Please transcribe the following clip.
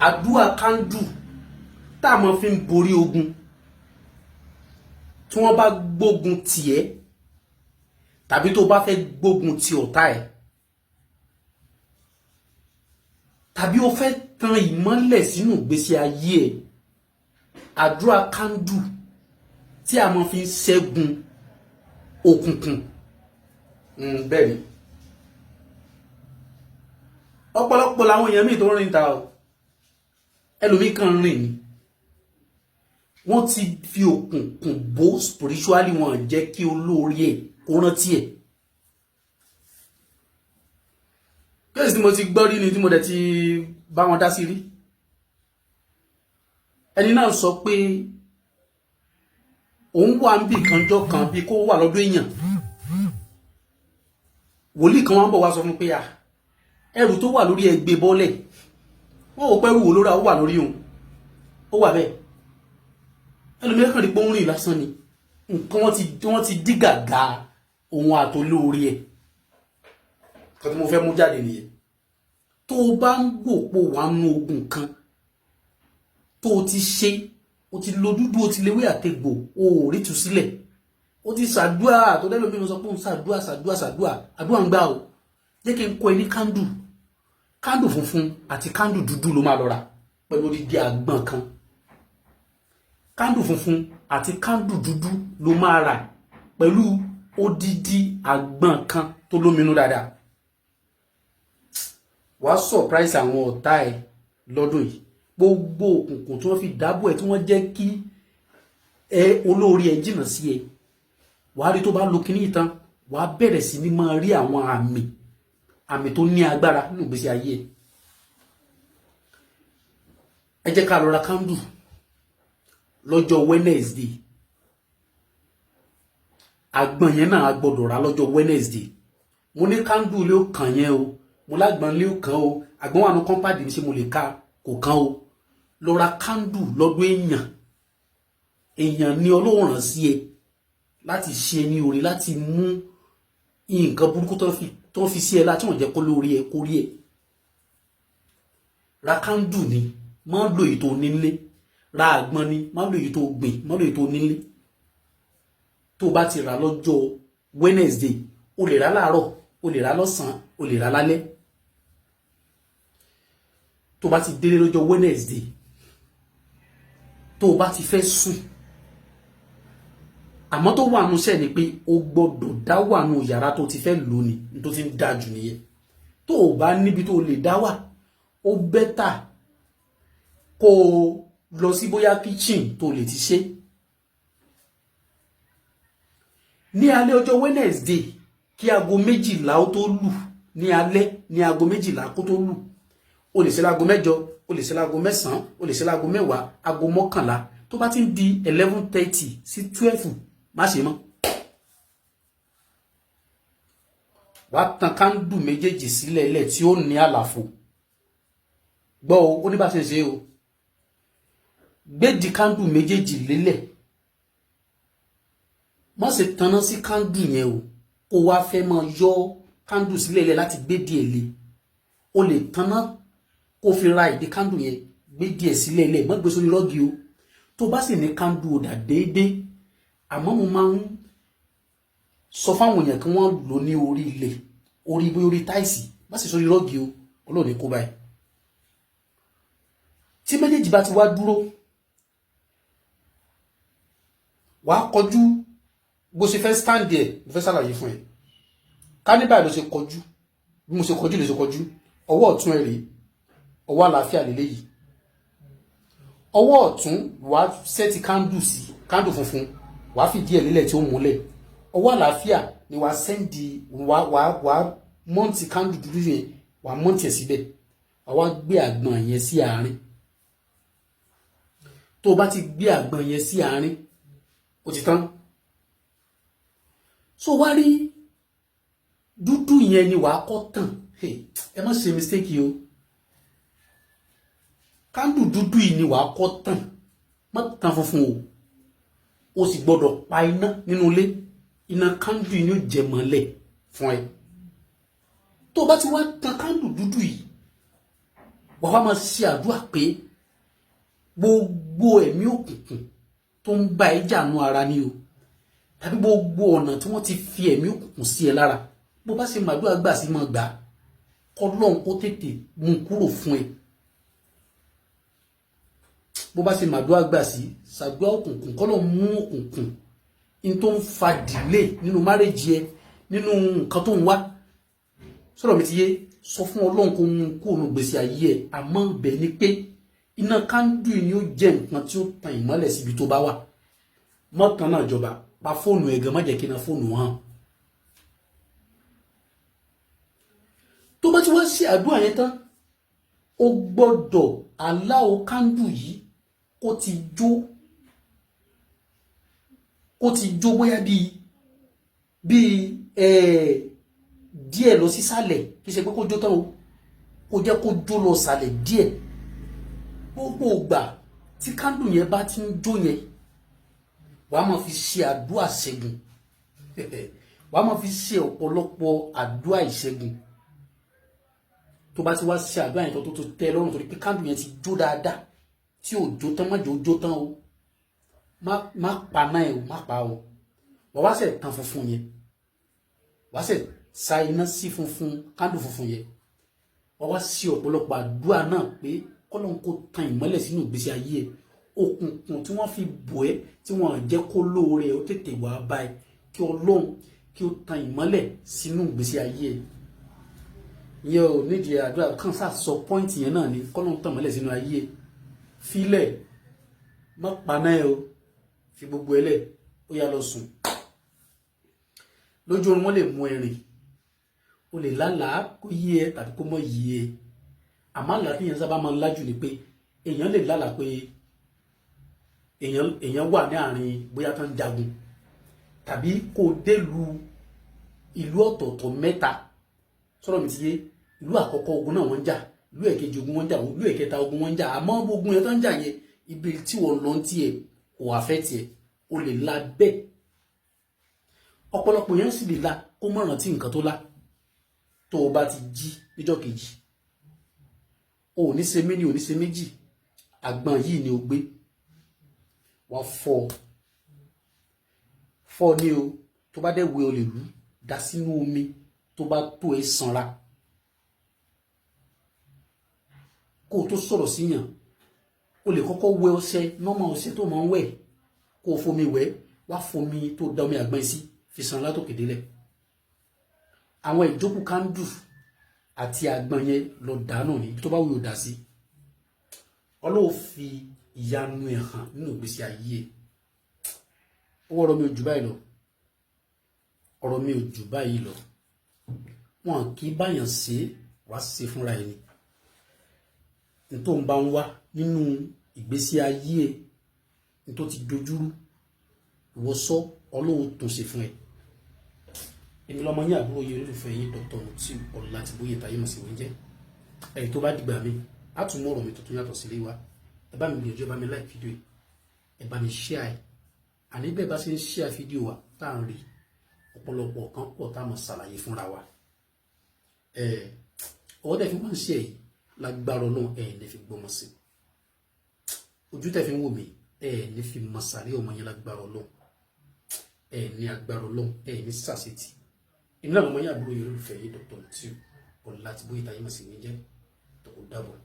Àdúrà kándù tá a máa fi ń borí ogun. Tí wọ́n bá gbógun tì ẹ́, tàbí tó bá fẹ́ gbógun ti ọ̀tá ẹ̀, tàbí o fẹ́ tan ìmọ́lẹ̀ sínú ìgbésí ayé ẹ̀, àdúrà kándù tí a máa fi ń ṣẹ́gun òkùnkùn. Bẹ́ẹ̀ ni, ọ̀pọ̀lọpọ̀ làwọn èèyàn míì tó ń rìn ta o, ẹlòmíì kan rìn ni wọ́n ti fi òkùnkùn bó spiritually, wọn jẹ́ kí olórí ẹ̀ kó rántí ẹ̀. Kéèsì tí mo ti gbọ́ rí ni tí mo dẹ̀ ti bá wọn dá sí rí. Ẹni náà sọ pé òun wà ń bì kanjọ́ kan bí kó wà lọ́dọ̀ èèyàn. Wòlíì kan wá ń bọ̀ wá sọ fún pé à, ẹrù tó wà lórí ẹ gbé bọ́lẹ̀. Wọ́n wò pẹ́rù wò lóra ó wà lórí òun, ó wà bẹ́ẹ̀. Ẹlòmíràn kàn rí pé ó ń rìn lásán ni, nǹkan wọ́n ti dí gàgà òun àtolórí ẹ̀. Kan tí mo fẹ́ mú jáde nìyẹn. Tó o bá ń gbòpò wà nú ogun kan tó o ti ṣe, o ti lo dúdú, o ti léwé àtegbò, o ò rí tu sílẹ̀, o ti ṣàdúà tó dẹ́lómi sọ pé òun ṣàdúà ṣàdúà ṣàdúà, àdúà ń gbà o. Jẹ́ kí n kọ́ ẹ ní kándù. Kándù funfun àti kándù dúdú ló máa lọ rà pẹ̀lú odidi àgbọn kan. Kándù funfun àti kándù dúdú ló máa rà pẹ̀lú odidi àgbọn kan tó lóminú dáadáa. Wàá surprise àwọn ọ̀tá ẹ lọ́dún yìí. Gbogbo òkùnkùn tí wọ́n fi dábò ẹ, tí wọ́n jẹ́ kí ẹ olórí ẹ jìnnà sí ẹ, wàá rí tó bá lo kíní ìtàn, wàá bẹ̀rẹ̀ sí ní máa rí àwọn àmì àmì tó ní agbára nínú ìgbésí ayé ẹ. Ẹ jẹ́ ká lọ ra kándù lọ́jọ́ Wednesday. Àgbọn yẹn náà a gbọ́dọ̀ rà lọ́jọ́ Wednesday. Mo ní kándù lé ó kàn yẹn o, mo lágbọn lé ó kàn o, àgbọn wà ní kọ́ńpáàdì mi, ṣé mo lè ka kò kàn o. Lọ ra kándù lọ́dọ̀ èèyàn. Èèyàn ní Ọlọ́run rán sí ẹ láti ṣe ní orí, láti mú nǹkan burúkú tó fi sí ẹ, láti wọ́n jẹ́ kó lórí ẹ kó rí ẹ. Ra kándù ni, má lo èyí tó nílé. Ra àgbọn ni, má lo èyí tó gbìn, má lo èyí tó nílé. Tó bá ti rà lọ́jọ́ Wednesday, o lè rà láàárọ̀, o lè rà lọ́sàn-án, o lè rà lálẹ́. Tó bá ti délé lọ́jọ́ Wednesday, tó bá ti fẹ́ sùn, àmọ́ tó wà nù sẹ́ ni pé o gbọ́dọ̀ dá wà nù yàrá tó ti fẹ́ lò ní tó ti ń da jù nìyẹn. Tó o bá níbi tó lè dá wà, ó better kó o lọ sí bóyá kitchen tó lè ti ṣe. Ní alẹ́ ọjọ́ Wednesday, kí aago 12 ó tó lù ní alẹ́, ní aago 12 kó tó lù, o lè ṣe láago 8, o lè ṣe láago 9, o lè ṣe láago 10, aago 11. Tó bá ti ń di 11:30 sí 12, má ṣe mọ́. Wàá tan kándù méjèèjì sílẹ̀ ilẹ̀ tí ó ní àlàfo. Gbọ́ o, ó ní bá ṣe ṣe o. Gbédi kándù méjèèjì lélẹ̀, má ṣe tanná sí kándù yẹn o. Kó wá fẹ́ máa yọ kándù sílẹ̀ ilẹ̀ láti gbé díẹ̀ lé. O lè tanná kó fi ra ìdí kándù yẹn, gbé díẹ̀ sílẹ̀ ilẹ̀, má gbé sórí rọ́ọ̀gì o. Tó bá sì ní kándù ọ̀dà déédéé, àmọ́ mo máa ń sọ fáwọn èèyàn kí wọ́n lò ní orí ilẹ̀, orí bí orí táìsì, má sì sórí rọ́ọ̀gì o, olóòní kó báyìí. Tí méjèèjì bá ti wá dúró, wàá kọjú bó ṣe fẹ́ stand ẹ̀. Mo fẹ́ ṣàlàyé fún ẹ. Ká ní báyìí ló ṣe kọjú, bí mo ṣe kọjú ló ṣe kọjú. Ọwọ́ ọ̀tún ẹ rèé, ọwọ́ àlàáfíà lélẹ́yìí. Ọwọ́ ọ̀tún, wàá set kándù sí, kándù funfun, wàá fìdí ẹ̀ lélẹ̀ tí ó múlẹ̀. Ọwọ́ àlàáfíà ni wàá send, wàá mount kándù dúdú yẹn, wàá mount ẹ̀ síbẹ̀. Wàá wá gbé àgbọn yẹn sí àárín. Tó o bá ti gbé àgbọn yẹn sí àárín, ó ti tán. So wá rí dúdú yẹn ni wàá kọ́ tàn. Ẹ má ṣe mistake o. Kándù dúdú yìí ni wàá kọ́ tàn, má tàn funfun o. O sì gbọ́dọ̀ pa iná nínú ilé. Iná kándù yìí ni ó jẹ mọ́lẹ̀ fún ẹ. Tó o bá ti wá tan kándù dúdú yìí, Wàá wá máa ṣe àdúrà pé gbogbo ẹ̀mí òkùnkùn tó ń bá ẹ jànú ara ni o, tàbí gbogbo ọ̀nà tí wọ́n ti fi ẹ̀mí òkùnkùn sí ẹ lára, bó bá ṣe màdúrà gbà sí máa gbà, kọ́lọ́n kó tètè mú kúrò fún ẹ. Bó bá ṣe màdúrà gbà sí, ṣàdúrà òkùnkùn, kọ́lọ́n mú òkùnkùn in tó ń fa delay nínú marriage ẹ, nínú nǹkan tó ń wá. Sọ̀rọ̀ mi ti yé? Sọ fún Ọlọ́run kó mú kúrò nínú gbèsè ayé ẹ. Àmọ́ bẹ́ẹ̀ ni pé iná kándù ni ó jẹ́ nǹkan tí ó tan ìmọ́lẹ̀ síbi tó bá wà. Mọ́tàn náà jọba pa fóònù ẹ̀ gan, má jẹ́ kí iná fóònù hàn. Tó bá ti wá sí àdúrà yẹn tán, ó gbọ́dọ̀ aláwo kándù yìí kó ti jó, kó ti jó bóyá bíi díẹ̀ lọ sísàlẹ̀. Kì í ṣe pé kó jó tán o, kó jẹ́ kó jó lọ sàlẹ̀ díẹ̀. Gbogbo ìgbà tí kándù yẹn bá ti ń jó yẹn, wàá máa fi ṣe àdúrà ṣẹ́gun, wàá máa fi ṣe ọ̀pọ̀lọpọ̀ àdúrà ìṣẹ́gun. Tó bá ti wá ṣe àdúrà yẹn tó tẹ́ ẹ lọ́rùn, torí pé kándù yẹn ti jó dáadáa, tí ò jó tán, má jò jó tán o, má pa náà ẹ o, má pa o. Wàá wá ṣe tán funfun yẹn, wàá ṣe sa iná sí funfun, kándù funfun yẹn. Wàá wá sí ọ̀pọ̀lọpọ̀ àdúrà náà pé kọ́lọ́n kó tan ìmọ́lẹ̀ sínú ìgbésí ayé ẹ, òkùnkùn tí wọ́n fi bò ẹ́, tí wọ́n jẹ́ kó lóore ó tètè wá bá ẹ, kí Ọlọ́run kí ó tan ìmọ́lẹ̀ sínú ìgbésí ayé ẹ. Ìyẹn ò nídìí àdúrà kan, sáà sọ point yẹn náà ni kọ́lọ́n tàn mọ́lẹ̀ sínú ayé ẹ. Filẹ̀, má paná ẹ o, fi gbogbo ẹ lẹ̀, ó yá, lọ sùn. Lójú oorun, wọ́n lè mú ẹ rìn, o lè lálàá kó yí ẹ tàbí kó mọ́ yí ẹ. Àmọ́ àlá tí èèyàn sábà máa ń lájú ni pé èèyàn lè lálàá pé èèyàn wà ní àárín bóyá tó ń jagun, tàbí kó délùú ìlú ọ̀tọ̀ọ̀tọ̀ mẹ́ta. Sọ̀rọ̀ mi ti yé? Ìlú àkọ́kọ́, ogun náà wọ́n ń jà. Ìlú ẹ̀kejì, ogun wọ́n ń jà. Ìlú ẹ̀kẹta, ogun wọ́n ń jà. Àmọ́ ogun yẹn tó ń jà yẹn, ibi tí wọ́n lọ ń tiẹ̀ kò wá fẹ́ tiẹ̀. O lè la bẹ́ẹ̀. Ọ̀pọ̀lọpọ̀ yẹn sì lè la kó má rántí nǹkan tó lá. Tó o bá ti jí níjọ́ kejì, o ò ní ṣe méjì, o ò ní ṣe méjì, àgbọn yìí ni o gbé wá. Fọ́ fọ́ ní o. Tó bá dẹ̀ wé, o lè lù dá sínú omi tó bá tó ẹ sanra. Kó o tó sọ̀rọ̀ síyàn, o lè kọ́kọ́ wẹ ọṣẹ nọ́mà, ọṣẹ tó máa ń wẹ̀, kó o fomi wẹ̀, wá fomi tó da omi àgbọn sí, fi san látòkè délẹ̀. Àwọn ìjókòó kándù àti àgbọn yẹn, lọ dànù ní ibi tó bá wù yóò dà sí. Ọlọ́wọ́ fi ìyanu ẹ̀ hàn nínú ìgbésí ayé ẹ̀. Owó ọ̀rọ̀ mi ò jù báyìí lọ, ọ̀rọ̀ mi ò jù báyìí lọ. Wọn kì í báyàn ṣe, wá ṣe fúnra ẹni ní tó ń bá ń wá nínú ìgbésí ayé ẹ, ní tó ti dojúrú. Ìwọ sọ, Ọlọ́run tún ṣe fún ẹ. Èmi lọmọ yín, àbúrò yín, olólùfẹ́ yín, Dr. Mutiu Ọlátìbóyè táyé mọ̀ sí oúnjẹ ẹ̀yìn. Tó bá dìgbà mi, á tún mú ọ̀rọ̀ mi tuntun yàtọ̀ sílé wa. Ẹ bá mi gbìyànjú, ẹ bá mi like fídíò yìí, ẹ bá mi share ẹ. Àní bẹ́ẹ̀ bá ṣe ń share fídíò wa, tá à ń rí ọ̀pọ̀lọpọ̀ kan pọ̀ tá a mọ̀ ṣàlàyé fúnra wa. Ọwọ́ tẹ̀ fi wọ́n ń ṣe yìí, lágbára Ọlọ́run, ẹ̀ ní fi gbọ́mọ sí. Ojú tẹ̀ fi ń wò mí, ẹ̀ ní fi mọ̀ sàrí ọmọ yẹn, lágbára Ọlọ́run. Ẹ̀ ní agbára Ọlọ́run, ẹ̀ ní sàṣetì. Èmi náà lọmọ yín, àbúrò yìí, olólùfẹ́ yìí, Dr. Mutiu Ọlátìbóyè táyé mọ̀ sí ní jẹ́ tó kó dàbọ̀.